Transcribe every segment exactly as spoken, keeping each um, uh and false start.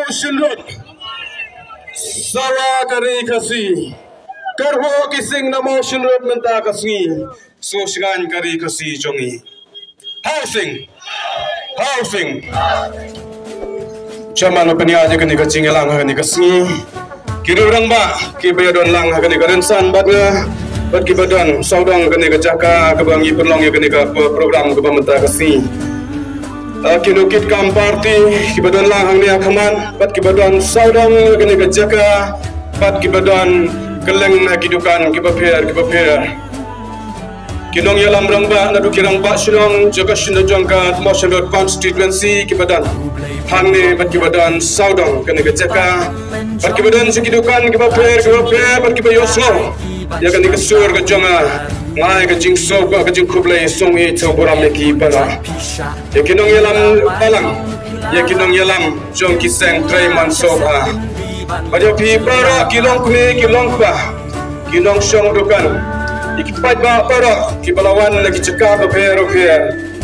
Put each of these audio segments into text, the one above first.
Mawshynrut. Sawa ka ri Khasi. Kyrhuh ki sing na Mawshynrut mynta ka sngi. Sngewsngaiñ ka ri Khasi jong ngi. Housing. Housing. Chairman u pynïaid ïa kane ka jingïalang ha kane ka sngi. Ki riew rangbah kiba ïadon lang ha kane ka rynsan bad nga, bad kiba don sawdong kane ka jaka kaba ngi pynlong ïa kane ka program kaba mynta ka sngi. Ah, ki nongkitkam party kiba don lang hangne ha khmat bad kiba don sawdong kane ka jaka bad kiba don kylleng ha ki dukan kiba pher kiba pher. Ki nongïalam rangbah naduh ki rangbah shnong jong ka shnong jong ka Mawshynrut constituency kiba don hangne bad kiba don sawdong kane ka jaka bad kiba don sha ki dukan kiba pher kiba pher bad kiba ïohsngew ïa kane ka sur ka jong nga. Nga ai ka jingsuk ka jingkhublei sngewbha sngewburom ïa ki para, ïa ki nongïalam balang, ïa ki nongïalam jong ki seng trei mansor ha. Bad ïa phi baroh ki longkmie ki longkpa, ki nongshong dukan, ïa ki paidbah baroh kiba la wan na ki jaka bapher bapher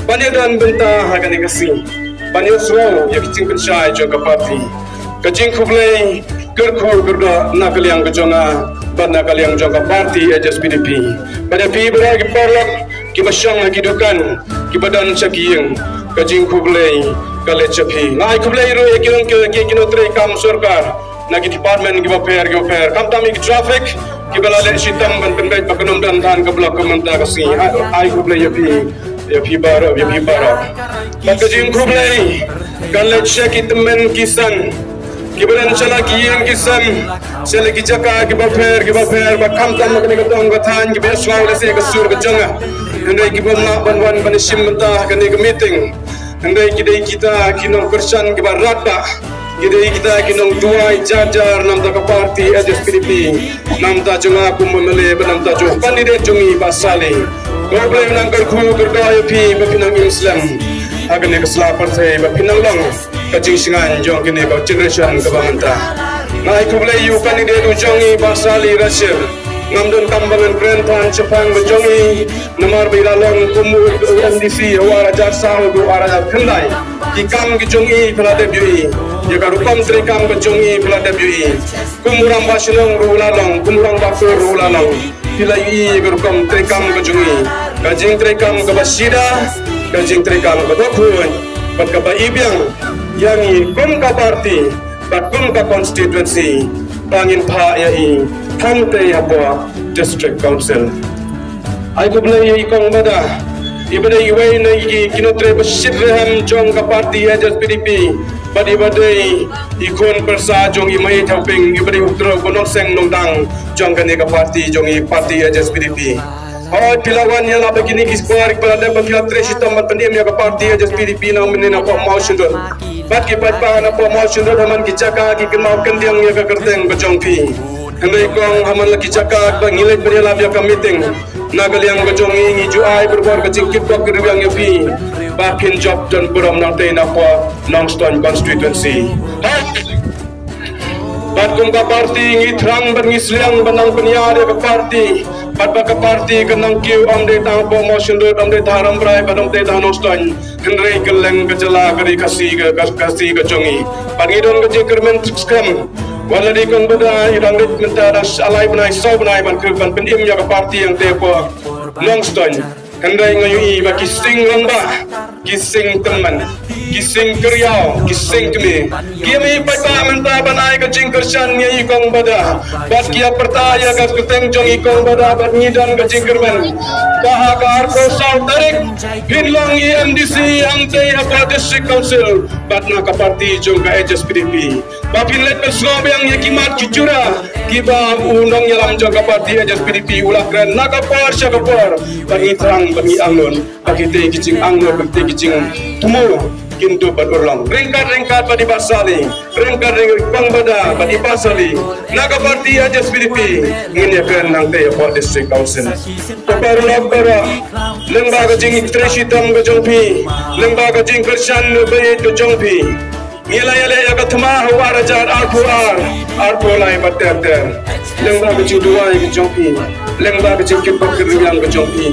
ban ïadon bynta ha kane ka sngi ban ïohsngew ïa ki jingpynshai jong ka party. Ka jingkhublei kyrkhu kyrdoh na ka liang ka jong nga bad na ka liang jong ka party H S P D P. Bad ïa phi baroh ki paralok kiba shong ha ki dukan kiba don sha ki ïing, ka jingkhublei ka leit sha phi. Nga ai khublei ruh ïa ki nong ki, ki, ki nongtrei kam sorkar na ki department kiba pher kiba pher, khamtam ïa ki traffic kiba la leh shitom ban pynbeit ba kan ym don than ka block ka mynta ka sngi. Ai, ai khublei ïa phi, ïa phi baroh, ïa phi baroh. Bad ka jingkhublei ka leit sha ki tymmen ki san kiba don sha la ki ïing ki sem, sha la ki jaka kiba pher kiba pher, ba khamtam ha kane ka dong ka thaiñ kiba ïohsngew lehse ka sur ka jong nga, hynrei kiba ym lah ban wan ban shim bynta ha kane ka meeting. Hynrei ki dei kita ki nongkyrshan kiba radbah, ki dei kita ki nongduwai jar jar na bynta ka party H S P D P, na bynta jong nga kum u M L A bad na bynta jong u candidate jong ngi Bah Sali. Khublei nang kyrkhu kyrdoh ïa phi ba phi nang im slem ha kane ka sla pyrthei, ba phi nang long ka jingshngaiñ jong kane ka generation kaba mynta. Nga ai khublei ïa u candidate u jong ngi Bah Sali Rashid. Ngam donkam ban kren than shaphang ka jong i, namar ba i la long kum u M D C ha u ar hajar saw haduh u ar hajar khyndai. Ki kam ki jong i phi la dep ïohi, ïa ka rukom treikam ka jong i phi la dep ïohi. Kum u rangbah shnong ruh u la long, kum u rangbah kur ruh u la long. Phi la ïohi ïa ka rukom treikam ka jong i, ka jingtreikam kaba shida, ka jingtreikam kaba khuid bad kaba ibiang ïa ngi kum ka party bad kum ka constituency, ba ngin phah ïa i hangtei hapoh District Council. Ai khublei ïa i Kong Bada, iba dei iwei na ki, ki nongtrei ba shit rhem jong ka party H S P D P, bad iba dei i khun pyrsa jong i Maieit Hoping, iba dei u trai u nongseng nongdang jong kane ka party jong i, party H S P D P. Hooid, phi la wan ïalap ha kine ki spah kiba la dep ba phi la trei shitom ban pynim ïa ka party H S P D P na mynnin hapoh Mawshynrut. Bad ki paidbah na hapoh Mawshynrut ha man ki jaka ki kynmaw kyndiang ïa ka kyrteng ka jong phi. Hynrei Kong, ha man la ki jaka ba ngi leit ban ïalap ïa ka meeting, na ka liang ka jong ngi ngi ju ai barabor ka jingkitbok kyrwiang ïa phi ba phin jop don burom nangtei na hapoh Nongstoiñ constituency. Bad kum ka party ngi thrang bad ngi sliang ban nang pynïar ïa ka party, bad ba ka party kan nang kiew ym dei tang hapoh Mawshynrut, ym dei tang Rambrai bad ym dei tang Nongstoiñ, hynrei kylleng ka jylla ka ri Khasi ka, ka Khasi ka jong ngi. Bad ngi don ka jingkyrmen skhem, wat la dei Kong Bada i dang rit mynta da lai bnai saw bnai ban kyrpad ban pynim ïa ka party hangtei hapoh Nongstoiñ. Hynrei nga ïohi ba ki sing rangbah, ki sing tymmen, ki sing kyrïaw, ki sing kmie, ki ïa mih paidbah mynta ban ai ka jingkyrshan ïa i Kong Bada. Bad ki ïa pyrta ïa ka kyrteng jong i Kong Bada bad ngi don ka jingkyrmen ba ha ka arphew saw tarik phin long i M D C hangtei hapoh District Council bad na ka party jong ka H S P D P. Ba phin leit ban sngewbiang ïa ki mat ki jura kiba u nongïalam jong ka party H S P D P u la kren na ka por sha ka por. Ba ngi thrang ba ngi angnud, ba kitei ki jingangnud, ba kitei ki jingthmu kin dup ban urlong. Ryngkat ryngkat bad i Bah Sali, ryngkat ryngkat Kong Bada bad i Bah Sali, na ka party H S P D P ngin ïa kren hangtei hapoh District Council. Ko paralok baroh, lyngba ka jingtrei shitom ka jong phi, lyngba ka jingkyrshan ba ïeit ka jong phi, ngi la ïaleh ïa ka thma ha u ar hajar arphew ar, arphew lai bad ter ter. Lyngba ka jingduwai ka jong phi, lyngba ka jingkitbok kyrwiang ka jong phi,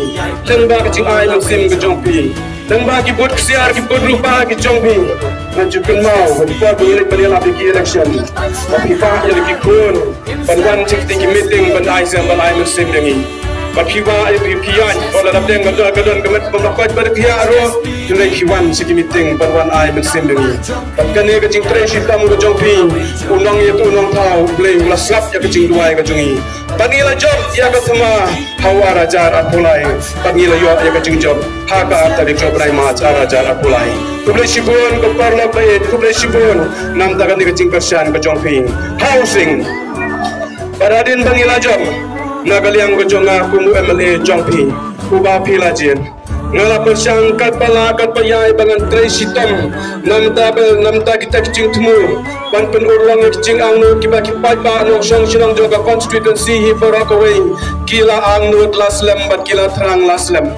lyngba ka jingai mynsiem ka jong phi, Tang ba ki vote ksiar, ki vote rupa ki jong phi. Ngan ju kynmaw, ha ki por ba ngi leit ban ïalap ïa ki election, ba phi phah ïa ki khun ban wan sha kiti ki meeting ban ai sem, ban ai mynsiem ïa ngi. Ba phi phah ïa ki, phi ïaid, ba lada pdeng ka don, ka don ka met ba ka koit ba da khiah ruh, hynrei phi wan sha ki meeting ban wan ai mynsiem ïa ngi. Bad kane ka jingtrei shitom ka jong phi, u nongïathuh nongthaw, U Blei u la sngap ïa ka jingduwai ka jong ngi. Bad ngi la jop ïa ka thma ha u ar hajar arphew lai. Bad ngi la ïoh ïa ka jingjop ha ka ar tarik jong u bnai March ar hajar arphew lai. Khublei shibun ko paralok ba ïeit, khublei shibun namar kane ka jingkyrshan ka jong phi. Housing. Bad hadien ba ngi la jop na ka liang ka jong nga kum u M L A jong phi, uba phi la jied, nga la pyrshang katba lah katba ïai ba ngan trei shitom namar ba, namar kita ki jingthmu ban pynurlong ïa ki jingangnud kiba ki paidbah nongshong shnong jong ka constituency hi baroh kawei ki la angnud la slem bad ki la thrang la slem.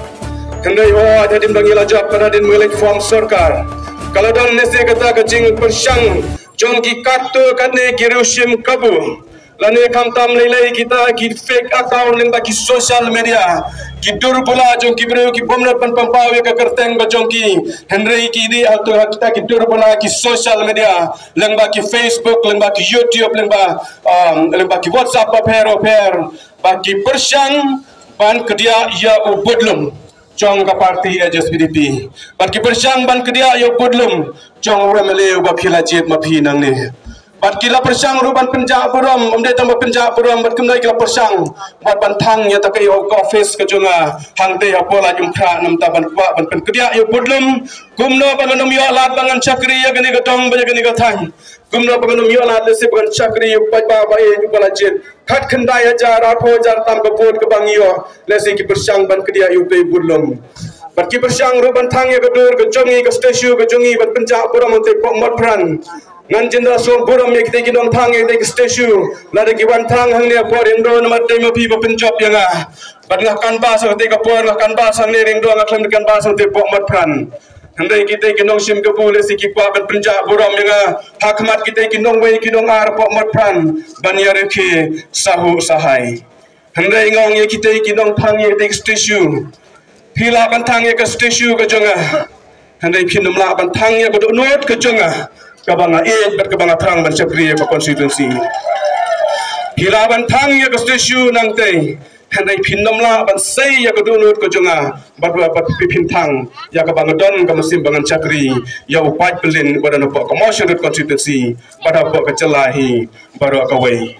Hynrei hooid, hadien ba ngi la jop, hadien ba ngi leit form sorkar, ka la don lehse kata ka jingpyrshang jong ki katto katne ki riewshim kabu, lane khamtam lei lei kita ki fake account lyngba ki social media, ki dur bula jong ki briew ki bym nud ban pynpaw ïa ka kyrteng ba jong ki. Hynrei ki dei ha tu ha kita ki dur bula ki social media, lyngba ki Facebook, lyngba ki YouTube, lyngba, um, lyngba ki WhatsApp bapher bapher, ba ki pyrshang ban kdiah ïa u budlum jong ka party H S P D P. Bad ki pyrshang ban kdiah ïa u budlum jong u M L A uba phi la jied ma phi nangne. Bad ki la pyrshang ruh ban pynjah burom, ym dei tang ba pynjah burom, bad kumno ki la pyrshang bad ban thang ïa ta ka, ïa ka office ka jong nga hangtei ha Polaitjumkhra namar ban kwah ban pynkdiah ïa u budlum. Kumno ba ngan ym ïoh lad ba ngan shakri ïa kane ka dong bad ïa kane ka thaiñ. Kumno ba ngan ym ïoh lad lehse ba ngan shakri ïa u paidbah ba ïeit uba la jied. Khatkhyndai hajar, arphew hajar tam ka vote kaba ngi ïoh, lehse ki pyrshang ban kdiah ïa u budlum. Bad ki pyrshang ruh ban thang ïa ka dur ka jong ngi, ka statue ka jong ngi, ban pynjah burom hangtei hapoh Motphran. Ngan jin da sngewburom ïa kitei ki nongthang ïa kitei ki statue, lada ki wan thang hangne hapoh Riangdo namar dei ma phi ba pynjop ïa nga. Bad nga canvass ha katei ka por, nga canvass hangne Riangdo, nga khlem canvass hangtei hapoh Motphran. Hynrei kitei ki nongshim kabu lehse ki kwah ban pynjah burom ïa nga ha khmat kitei ki nongwei ki nongar hapoh Motphran ban ïa rkhie sahuh sahai. Hynrei nga ong ïa kitei ki nongthang ïa kitei ki statue, phi lah ban thang ïa ka statue ka jong nga, hynrei phin ym lah ban thang ïa ka dohnud ka jong nga, kaba nga ïeit bad kaba nga thrang ban shakri ïa ka constituency. Phi lah ban thang ïa ka statue nangtei, hynrei phin ym lah ban sei ïa ka dohnud ka jong nga bad, bad phi phin thang ïa kaba nga don ka mynsiem ba ngan shakri ïa u paid pyllun ba don hapoh ka Mawshynrut constituency bad hapoh ka jylla hi baroh kawei.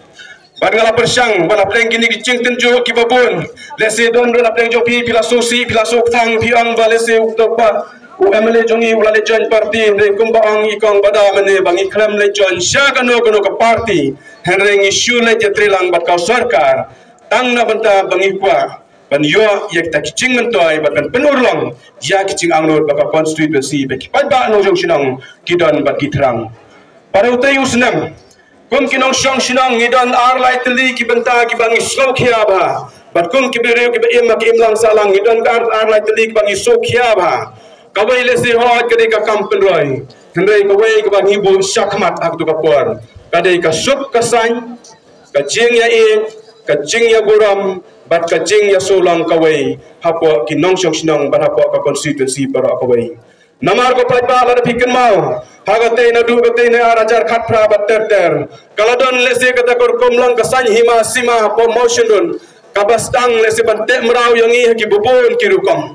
Bad nga la pyrshang, bad la pdeng kine ki jingtynjuh kiba bun. Lehse don ruh la pdeng jong phi, phi la sngewsih, phi la sngewkthang, phi ong ba lehse u kpa u M L A jong ngi u la leit join party, hynrei kumba ong i kong Bada mynne ba ngi khlem leit join sha kano kano ka party. Hynrei ngi shu leit ïatreilang bad ka sorkar tang na bynta ba ngi kwah ban ïoh ïa kita ki jingmyntoi bad ban pynurlong ïa ki jingangnud ba ka constituency, ba ki paidbah nongshong shnong ki don bad ki thrang. Bad ha utei u snem, kum ki nongshong shnong ngi don ar lai tylli ki bynta kiba ngi sngewkhia bha. Bad kum ki briew kiba im ha ka imlang sahlang ngi don ar, ar lai tylli kiba ngi sngewkhia bha. Kawei lehse hooid ka dei ka kam pynroi, hynrei kawei kaba ngi buh shakhmat ha kato ka por ka dei ka suk ka saiñ, ka jingïaieit, ka jingïaburom bad ka jingïasulong kawei hapoh ki nongshong shnong bad hapoh ka constituency baroh kawei. Namar ko paidbah, lada phi kynmaw, ha katei naduh katei ne ar hajar khatphra bad ter ter, ka la don lehse kata ka rukom long ka saiñ hima sima hapoh Mawshynrut, kaba sdang lehse ban teh mraw ïa ngi ha kiba bun ki rukom.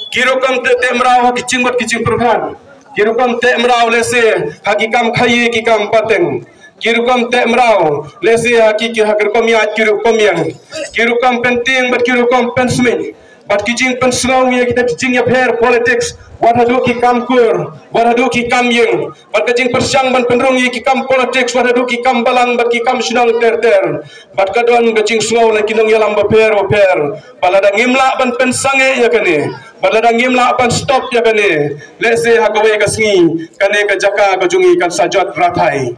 Ki rukom teh, teh mraw ha ki jingmut ki jingpyrkhat. Ki rukom teh mraw lehse ha ki kam khaïi ki kam pateng. Ki rukom teh mraw lehse ha ki, ki ha ki rukom ïaid ki rukom ïeng. Ki rukom pyntieng bad ki rukom pynsmit. Bad ki jingpynsngew ïa kita ki jingïapher politics, wat haduh ki kam kur, wat haduh ki kam ïing. Bad ka jingpyrshang ban pynrung ïa ki kam politics, wat haduh ki kam balang bad ki kam shnong ter ter. Bad ka don ka jingsngew na ki nongïalam bapher bapher ba lada ngim lah ban pynsangeh ïa kane, ba lada ngim lah ban stop ïa kane, lehse ha kawei ka sngi kane ka jaka ka jong ngi kan sa jot rathai.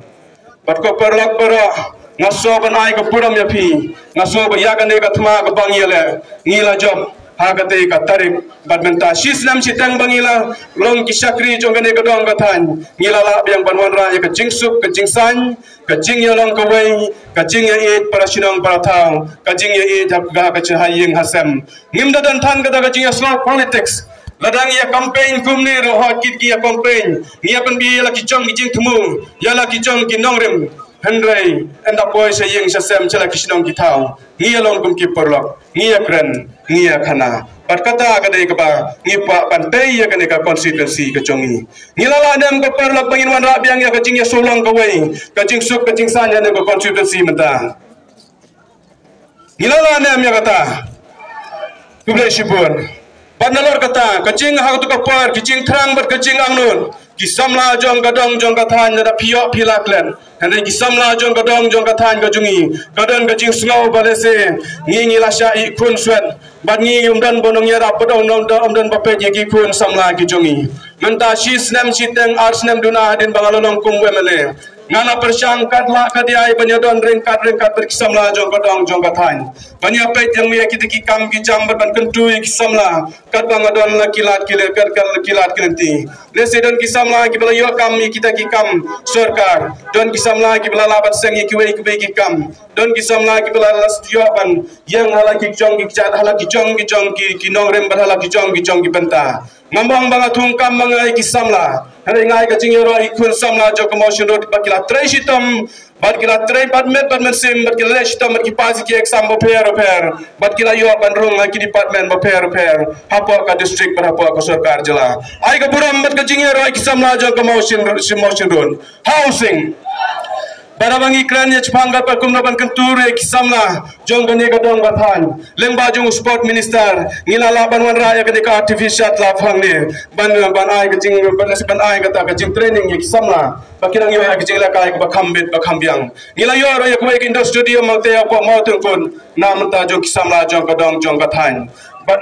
Bad ko paralok baroh, nga sngew ban ai ka burom ïa phi. Nga sngew ba ïa kane ka thma kaba ngi ïaleh, ngi la jop ha katei ka tarik. Bad mynta shi snem shiteng ba ngi la long ki shakri jong kane ka dong ka thaiñ, ngi la lah biang ban wanrah ïa ka jingsuk ka jingsaiñ, ka jingïalong kawei, ka jingïaieit para shnong para thaw, ka jingïaieit ha ka, ka jingïaid ïing ha sem. Ngim da don than kata ka jingïasngew politics. Lada ngi ïa campaign kumne ruh, hok kit ki ïa campaign, ngi ïa pynbit ïa la ki jong ki jingthmu, ïa la ki jong ki nongrim. Hynrei ynda poi sha ïing sha sem sha la ki shnong ki thaw, ngi ïa long kum ki paralok, ngi ïa kren, ngi ïa khana. Bad kata ka dei kaba ngi kwah ban tei ïa kane ka constituency ka jong ngi. Ngi la lah ne em ko paralok ba ngin wanrah biang ïa ka jingïasyllok kawei, ka jingsuk ka jingsaiñ ïa kane ka constituency mynta? Ngi la lah ne em ïa kata? Khublei shibun. Bad nalor kata, ka jing ha kato ka por, ka jingthrang bad ka jingangnud, ki samla jong ka dong jong ka thaiñ, lada phi ïoh phi la klet. Hynrei ki samla jong ka dong jong ka thaiñ ka jong ngi, ka don ka jingsngew ba lehse ngi, ngi la shah ïeh khun swet. Bad ngi ym don ba nongïarap, bad ym don, ym don ba peit ïa ki khun samla ki jong ngi. Mynta shi snem shiteng, ar snem duna hadien ba nga la long kum u M L A, nga la pyrshang kat lah kat jai ban ïa don ryngkat ryngkat bad ki samla jong ka dong jong ka thaiñ, ban ïa peit ïa ngi ïa kita ki kam ki jam bad ban kyntu ïa ki samla. Katba nga don la ki lad ki lynti, kat, kat ki lad ki lynti. Lehse don ki samla kiba la ïoh kam ïa kita ki kam sorkar, don ki samla kiba la lah ban seng ïa kiwei kiwei ki kam, don ki samla kiba la lah ïoh ban ïeng ha la ki jong ki kjat, ha la ki jong ki jong ki, ki nongrim bad ha la ki jong ki jong ki bynta. Ngam ong ba nga thung kam ma nga ïa ki samla, hynrei nga ai ka jingïaroh ïa ki khun samla jong ka Mawshynrut ba ki la trei shitom, bad ki la trei bad met bad mynsiem, bad ki la leh shitom, bad ki pass ïa ki exam bapher bapher, bad ki la ïoh ban rung ha ki department bapher bapher hapoh ka district bad hapoh ka sorkar jylla. Ai ka burom bad ka jingïaroh ïa ki samla jong ka Mawshynrut, Mawshynrut. Housing. Bad haba ngi kren ïa shaphang kaba kumno ban kyntu ïa ki samla jong kane ka dong ka thaiñ, lyngba jong u sport minister, ngi la lah ban wanrah ïa kane ka artificial turf hangne, ban, ban ai ka jing, ban, ban ai kata ka jingtraining ïa ki samla ba ki nang ïoh ïa ka jinglehkai kaba kham bit ba kham biang. Ngi la ïoh ruh ïa kawei ka indoor stadium, mynta ïa ka Mawtyngkut, na bynta jong ki samla jong ka dong jong ka thaiñ. Bad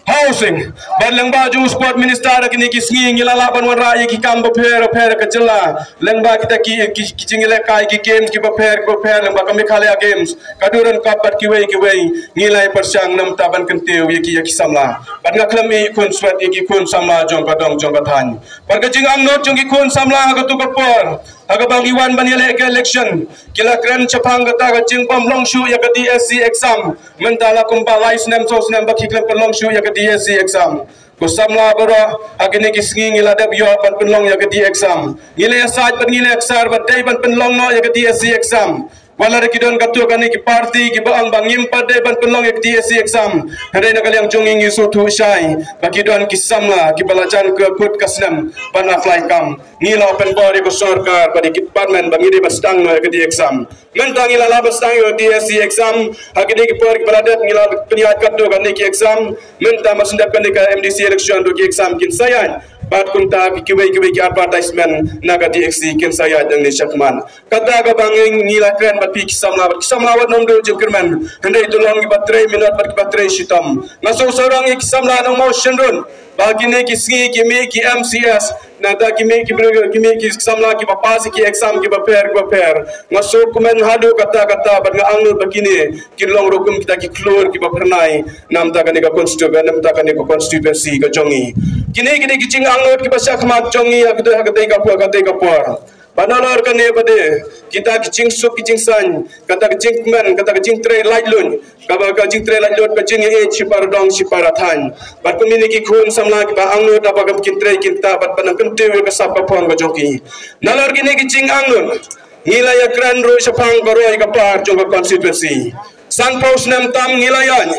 housing, bad lyngba jong u sport minister, ha kine ki sngi ngi la lah ban wanrah ïa ki kam bapher bapher ka jylla, lyngba kita ki, ki, ki jingïalehkai ki games kiba pher kiba pher, lyngba ka Meghalaya Games, ka Durand Cup bad kiwei kiwei. Ngi la ïa pyrshang na bynta ban kyntiew ïa ki, ïa ki samla. Bad nga khlem ïa ki khun swet, ïa ki khun samla jong ka dong jong ka thaiñ. Bad ka jingangnud jong ki khun samla ha kato ka por, ha kaba ngi wan ban ïaleh ka election, ki la kren shaphang kata ka jingbym long shuh ïa ka D S C exam. Mynta la kumba lai snem saw snem ba ki khlem pynlong shuh ïa ka D S C exam. Ko samla baroh, ha kine ki sngi ngi la dep ïoh ban pynlong ïa ka D S C exam. Ngi la ïasaid bad ngi la ïaksaid bad dei ban pynlong noh ïa ka D S C exam. Wat la ki don katto katne ki party kiba ong ba ngim pat dei ban pynlong ïa ka D S C exam, hynrei na ka liang jong ngi ngi sngewthuh shai ba ki don ki samla kiba la jan ka kut ka snem ban apply kam. Ngi la open bor ïa ka sorkar bad ïa ki department ba ngi dei ban sdang noh ïa ka D S C exam. Mynta ngi la lah ban sdang ïa ka D S C exam. Ha kine ki por kiba la dep ngi la pynïaid katto katne ki exam. Mynta mar shu dep kane ka M D C election ruh ki exam kin sa ïaid. Bad kumta ki, kiwei kiwei ki advertisement na ka D S C kin sa ïaid nangne shakhmat. Kata kaba ngi, ngi la kren bad phi ki samla, bad ki samla wat nym duh jingkyrmen. Hynrei to long kiba trei minot bad kiba trei shitom. Nga sngewsarong ïa ki samla nong Mawshynrut ba kine ki sngi ki mih ki M C S, nangta ki mih ki briew, ki mih ki samla kiba pass ïa ki exam kiba pher kiba pher. Nga sngewkmen haduh katta katta bad nga angnud ba kine kin long ruh kum kita ki khlur kiba phyrnai na bynta kane ka constitu-, na bynta kane ka constituency ka jong ngi. Kine, kine ki jingangnud kiba shakhmat jong ngi ha katei, ha katei ka por, ha katei ka por. Bad nalor kane pat de, kita ki jingsuk ki jingsaiñ, kata ka jingkmen, kata ka jingtrei laitluid, kaba ka jingtrei laitluid ka jingïeit shipara dong shipara thaiñ. Bad kumne ki khun samla kiba angnud haba kin trei kin ktah bad ban kyntiew ïa ka sap ka phong ka jong ki. Nalor kine ki jingangnud, ngi la ïakren ruh shaphang ka roi ka par jong ka constituency. Sanphew snem tam ngi la ïaid.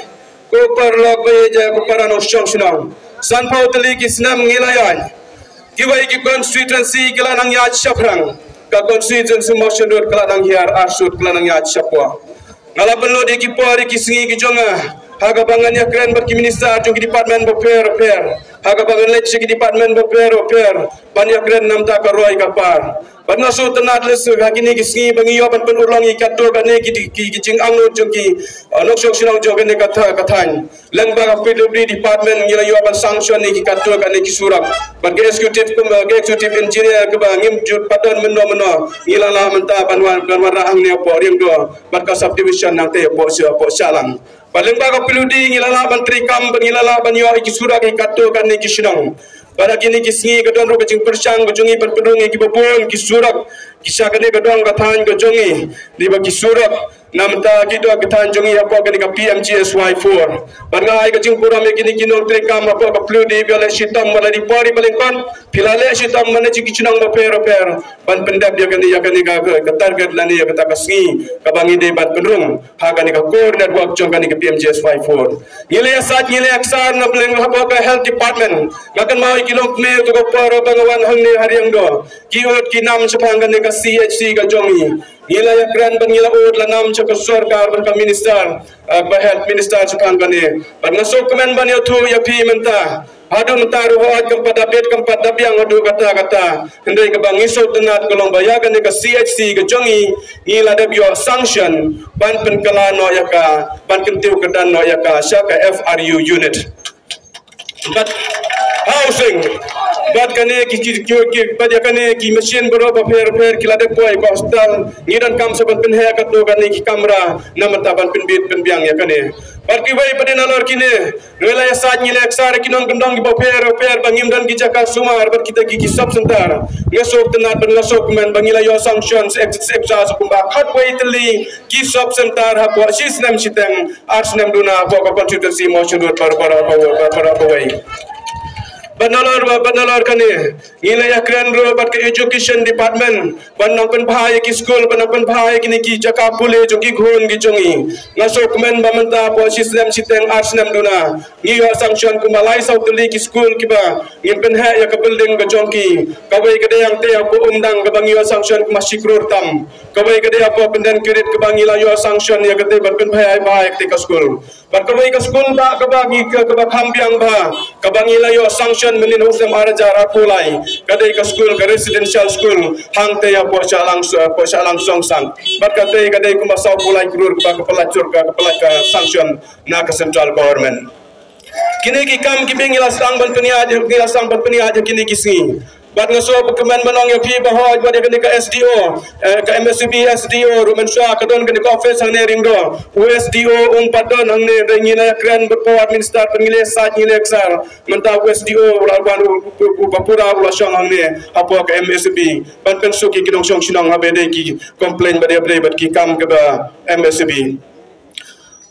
Ko paralok ba ïeit, ko para nongshong shnong. Sanphew tylli ki snem ngi la ïaid. Kiwei ki constituency ki la nang ïaid shaphrang. Ka constituency Mawshynrut ka la nang hiar arsut, ka la nang ïaid shapoh. Nga la pynlut ïa ki por ïa ki sngi ki jong nga ha kaba ngan ïakren bad ki minister jong ki department bapher bapher, ha kaba ngan leit sha ki department bapher bapher ban ïakren na bynta ka roi ka par. Bad nga sngewtynnad lehse ha kine ki sngi ba ngi ïoh ban pynurlong ïa katto katne ki, ki, ki jingangnud jong ki, uh, nongshong shnong jong kane ka tha-, ka thaiñ. Lyngba ka P W D department ngi la ïoh ban sanction ïa ki katto katne ki surok. Bad ka executive kum, uh, ka executive engineer kaba ngim ju pat don mynno mynno, ngi la lah mynta ban wan, ban wanrah hangne hapoh Riangdo bad ka subdivision nangtei hapoh Sha-, hapoh Shahlang. Bad lyngba ka P W D ngi la lah ban treikam bad ngi la lah ban ïoh ïa ki surok ïa katto katne ki shnong. Bad ha kine ki sngi ka don ruh ka jingpyrshang ka jong ngi ban pynrung ïa kiba bun ki surok, ki sha kane ka dong ka thaiñ ka jong ngi, ne ba ki surok, namar ki dong ka thaiñ jong ngi hapoh kane ka P M G S Y four. Bad nga ai ka jingburom ïa kine ki nongtrei kam hapoh ka Phylliew, ba la leh shitom, ba la dei por ba lyngkot, phi la leh shitom, ba na ki chnong bapher bapher, ban pyndep ïa kane, ïa kane ka, ka target lane ïa kata ka sngi kaba ngi dei ban pynrung ha kane ka core network jong kane ka P M G S Y four. Ngi la ïasaid, ngi la ïaksar na bynta hapoh ka health department. Nga kynmaw ïa ki longkmie, to ka por ba nga wan hangne ha Riangdo, ki ud ki nam shaphang kane ka C H C ka jong ngi. Ngi la ïakren bad ngi la ud la nam sha ka sorkar bad ka minister, eh, ba health minister shaphang kane. Bad nga sngewkmen ban ïathuh ïa phi mynta, haduh mynta ruh hooid kam pat da bit, kam pat da biang haduh katta katta. Hynrei kaba ngi sngewtynnat ka long ba ïa kane ka C H C ka jong ngi, ngi la dep ïoh sanction ban pynkylla noh ïa ka, ban kyntiew kyrdan noh ïa ka sha ka F R U unit. Bad housing, bad kane ki, ki, ki, ki, bad ïa kane ki machine baroh bapher bapher ki la dep poi ka hospital, ngi donkam sa ban pynheh katto katne ki kamra namar ban pynbit pynbiang ïa kane. Bad kiwei pat nalor kine, ngi la ïasaid, ngi la ïaksar ki nongkyndong kiba pher bapher ba ngim don ki jaka sumar bad kita ki, ki sub center. Nga sngewtynnat bad nga sngewkmen ba ngi la ïoh sanction sa ek, sa ek, sa kumba khatwei tylli ki sub center hapoh shi snem shiteng ar snem duna hapoh ka constituency Mawshynrut baroh, baroh, baroh, baroh, baroh kawei. Bad nalor, bad nalor kane, ngi la ïakren ruh bad ka education department ban nang pynbha ïa ki skul, ban nang pynbha ïa kine ki jaka pule jong ki khun ki jong ngi. Nga sngewkmen ba mynta hapoh shi snem shiteng ar snem duna, ngi ïoh sanction kumba lai saw tylli ki skul kiba ngin pynheh ïa ka building ka jong ki. Kawei ka dei hangtei hapoh Umdang kaba ngi ïoh sanction kumba shi klur tam. Kawei ka dei hapoh Pyndenkhridit kaba ngi la ïoh sanction ïa kata ban pynbha ïa, bha ïa kata ka skul. Bad kawei ka skul ba, kaba ngi ka, kaba kham biang bha, kaba ngi la ïoh sanction mynnin ha u snem ar hajar arphew lai, ka dei ka skul, ka residential school hangtei hapoh Shahlang, hapoh Shahlang Songsang. Bad kata ka dei kumba sawphew lai klur kaba ka pynlait jur ka, ka pynlait ka sanction na ka central government. Kine ki kam kiba ngi la sdang ban pynïaid, ngi la sdang ban pynïaid ha kine ki sngi. Bad nga sngewkmen ban ong ïa phi ba hooid, bad ïa kane ka S D O, eh, ka M S E B S D O ruh mynshuwa ka don kane ka office hangne Riangdo. U S D O um pat don hangne, hynrei ngi la ïakren bad power minister, bad ngi la ïasaid, ngi la ïaksar. Mynta u S D O u la wan, u, u, u, u ba pura u la shong hangne hapoh ka M S E B ban pynsuk ïa ki nongshong shnong haba dei ki complain bad ïa, bad ki kam kiba M S E B.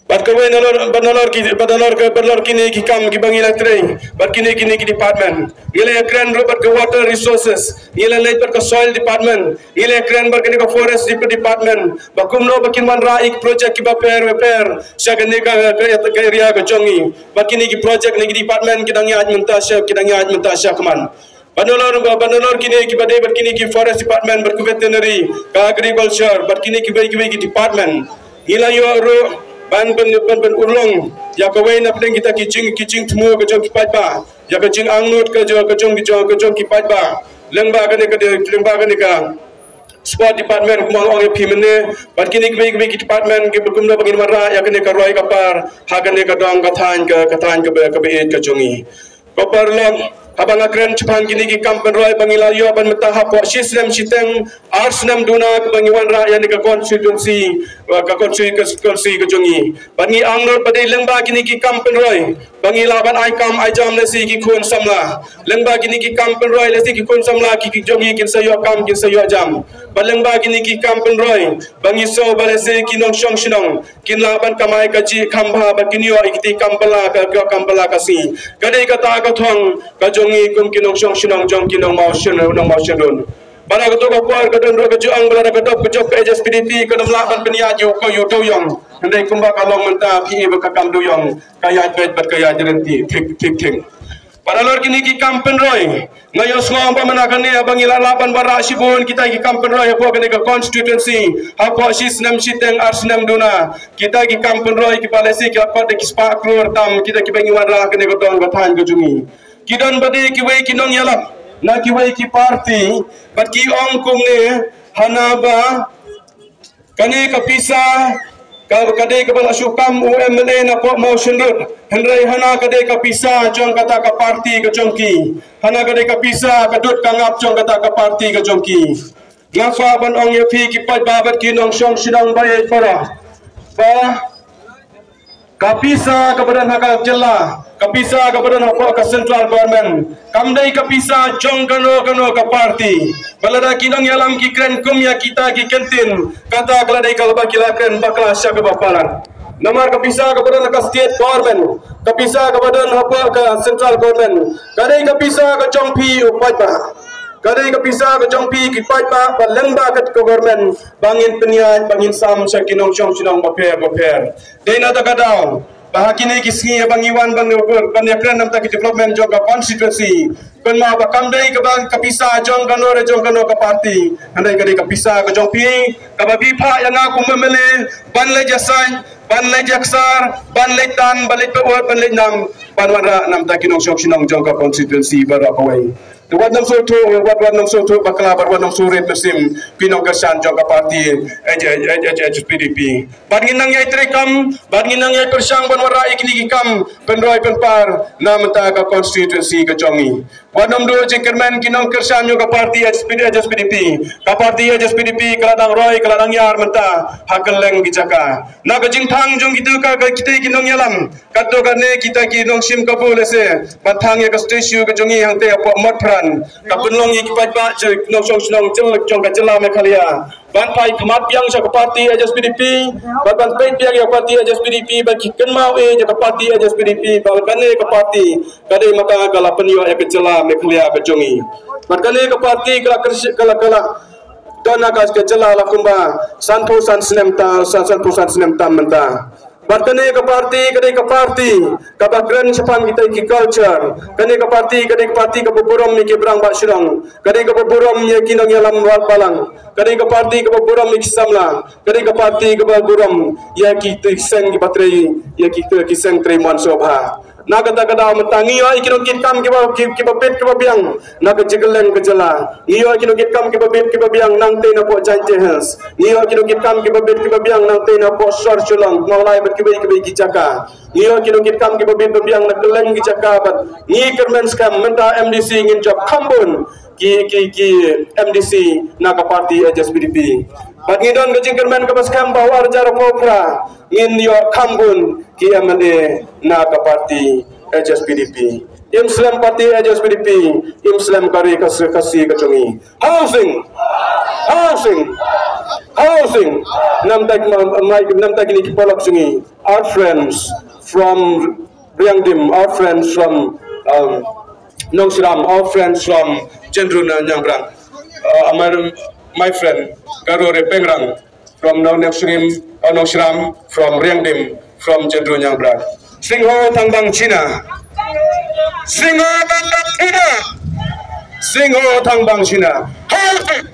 Bad kawei nalor, bad nalor ki, bad nalor ki, bad nalor kine ki kam kiba ngi la trei, bad kine, kine ki department. Ngi la ïakren ruh bad ka water resources, ngi la leit bad ka soil department, ngi la ïakren bad kane ka forest department, ba kumno ba kin wanrah ïa ki project kiba pher pher sha kane ka, ka, ka area ka jong ngi. Bad kine ki project ne ki department ki dang ïaid mynta sha, ki dang ïaid mynta sha khmat. Bad nalor, bad nalor kine kiba dei bad kine ki forest department, bad ki veterinary, ka agriculture, bad kine kiwei kiwei ki department. Ngi la ïoh ruh ban, ban, ban, ban urlong ïa kawei na pdeng kita ki jing, ki jingthmu ka jong ki paidbah, ïa ka jingangnud ka jong, ka jong, ka jong, ka jong ki paidbah. Lyngba kane ka, lyngba kane ka sport department, kumba nga ong ïa phi mynne, bad kine kiwei kiwei ki department kiba kumno ba ngin wanrah ïa kane ka roi ka par ha kane ka dong ka thaiñ ka, ka thaiñ kaba, kaba ïeit ka jong ngi. Ko paralok, haba nga kren shaphang kine ki kam pynroi ba ngi la ïoh ban mynta hapoh shi snem shiteng ar snem duna kaba ngi wanrah ïa kane ka constituency, ka constituency, ka constituency ka jong ngi. Bad ngi angnud ba dei lyngba kine ki kam pynroi ba ngi lah ban ai kam ai jam lehse ki khun samla. Lyngba kine ki kam pynroi lehse ki khun samla ki, ki jong ngi kin sa ïoh kam, kin sa ïoh jam. Bad lyngba kine ki kam pynroi ba ngi sngew ba lehse ki nongshong shnong kin lah ban kamai kajih kham bha bad kin ïoh ïa kiti kam bylla ka, ka kam bylla ka sngi. Ka dei kata ka thong ka jong ngi kum ki nongshong shnong jong ki nong Mawshynrut, nong Mawshynrut. Bad ha kato ka por ka don ruh ka jingong ba lada ka dop ka jop ka H S P D P kan ym lah ban pynïaid ïa u, ka ïa u dewïong. Hynrei kumba ka long mynta phi i ba ka kam dewïong ka ïaid beit bad ka ïaid ryntih thik thik thik. Bad nalor kine ki kam pynroi, nga ïohsngew ba mynta kane ba ngi la lah ban wanrah shibun kita ki kam pynroi hapoh kane ka constituency, hapoh shi snem shiteng ar snem duna. Kita ki kam pynroi kiba lehse ki la kot da ki spah klur tam, kita kiba ngi wanrah kane ka dong ka thaiñ ka jong ngi. Ki don ba dei kiwei ki nongïalap na kiwei ki party, bad ki ong kumne, hana ba kane ka pisa ka, ka dei kaba la shu kam u M L A na pdeng Mawshynrut. Hynrei hana ka dei ka pisa jong kata ka party ka jong ki. Hana ka dei ka pisa ka dud ka ngap jong kata ka party ka jong ki. Nga kwah ban ong ïa phi ki paidbah bad ki nongshong shnong ba ïeit para, ba Ka pisa kaba don ha ka jylla, ka pisa kaba don hapoh ka central government, kam dei ka pisa jong kano kano ka party. Ba lada ki nongïalam ki kren kum ïa kita ki kyntien, kata ka la dei kaba ki la kren bakla sha kaba palat. Namar ka pisa kaba don ha ka state government, ka pisa kaba don hapoh ka central government, ka dei ka pisa ka jong phi u paidbah. Ka dei ka pisa ka jong phi ki paidbah ba lyngba ka government ba ngin pynïaid, ba ngin sam sha ki nongshong shnong bapher bapher. Dei na kata ka daw ba ha kine ki sngi ba ngi wan ban, ban ïakren namar ki development jong ka constituency, kynmaw ba kam dei kaba ka pisa jong kano re jong kano ka party, hynrei ka dei ka pisa ka jong phi kaba phi phah ïa nga kum M L A ban leit ïasaid, ban leit ïaksar, ban leit tan, ban leit pynwad, ban leit nam, ban wanrah namar ki nongshong shnong jong ka constituency baroh kawei. Te wat nang sngewthuh, wat, wat nang sngewthuh bakla, wat, wat nang sngewrit mynsiem ki nongkyrshan jong ka party H S P D P. Bad ngin nang ïai treikam, bad ngin nang ïai pyrshang ban wanrah ïa kine ki kam pynroi pynpar na bynta ka constituency ka jong ngi. Wat nym duh jingkyrmen ki nongkyrshan jong ka party H S P D P, H S P D P. Ka party H S P D P ka la dang roi, ka la dang ïar mynta ha kylleng ki jaka. Na ka jingthang jong kita ka, ka kita ki nongïalam, katto katne kita ki nongshim kabu lehse ban thang ïa ka statue ka jong ngi hangtei hapoh Motphran, ka pynlong ïa ki paidbah jong nongshong shnong jong ka jylla Meghalaya ban phai khmat biang sha ka party H S P D P, ban, ban peit biang ïa ka party H S P D P, ban ki kynmaw eh ïa ka party H S P D P, ba kane ka party ka dei ma ka ka la pynïoh ïa ka jylla Meghalaya ka jong ngi. Bad kane ka party ka la kyrsh-, ka la, ka la don ha ka jylla la kumba sanphew san snem ta, san, sanphew san snem tam mynta. Bad kane ka party ka dei ka party kaba kren shaphang kita ki culture. Kane ka party ka dei ka party kaba burom ïa ki rangbah shnong, ka dei kaba burom ïa ki nongïalam wad balang, ka dei ka party kaba burom ïa ki samla, ka dei ka party kaba burom ïa ki, ki seng kiba trei, ïa ki, ki seng trei mon sngewbha. Na kata ka daw mynta ngi ïoh ïa ki nongkitkam kiba, ki, kiba bit kiba biang na ka jingkylleng ka jylla. Ngi ïoh ïa ki nongkitkam kiba bit kiba biang nangtei napoh Jaintia Hills. Ngi ïoh ïa ki nongkitkam kiba bit kiba biang nangtei napoh sor Shillong, Mawlai bad kiwei kiwei ki jaka. Ngi ïoh ïa ki nongkitkam kiba bit ba biang na kylleng ki jaka bad ngi kyrmen skhem mynta M D C ngin jop kham bun ki, ki, ki M D C na ka party H S P D P. Bad ngi don ka jingkyrmen kaba skhem ba ha u ar hajar arphew phra ngin ïoh kham bun ki M L A na ka party H S P D P. Im slem party H S P D P, im slem ka ri Khasi, Khasi ka jong ngi. Housing! Housing! Housing! Namar ta ki ma, ma, namar ta kine ki paralok jong ngi. Our friends from Riangdim, our friends from, um, Nongshram, our friends from Jendruna Nyangbrang. Uh, my, my friend, Garo Repengrang from Nong-, Nongshrim, uh, Nongshram, from Riangdim, from Jendruna Nyangbrang. Singho Thangbang China. Singho Thangbang China. Singho Thangbang China. Housing!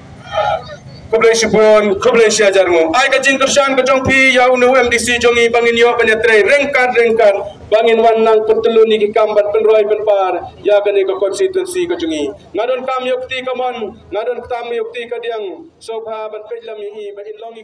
Khublei shibun, khublei shihajar nguh. Ai ka jingkyrshan ka jong phi ïa une u M D C jong ngi ba ngin ïoh ban ïatrei ryngkat ryngkat, ba ngin wan nang pyntylli ïa ki kam ban pynroi pynpar ïa kane ka constituency ka jong ngi. Nga donkam ïa u kti kamon, nga donkam ïa u kti kadiang, sngewbha ban peit lem ïa i ba in long i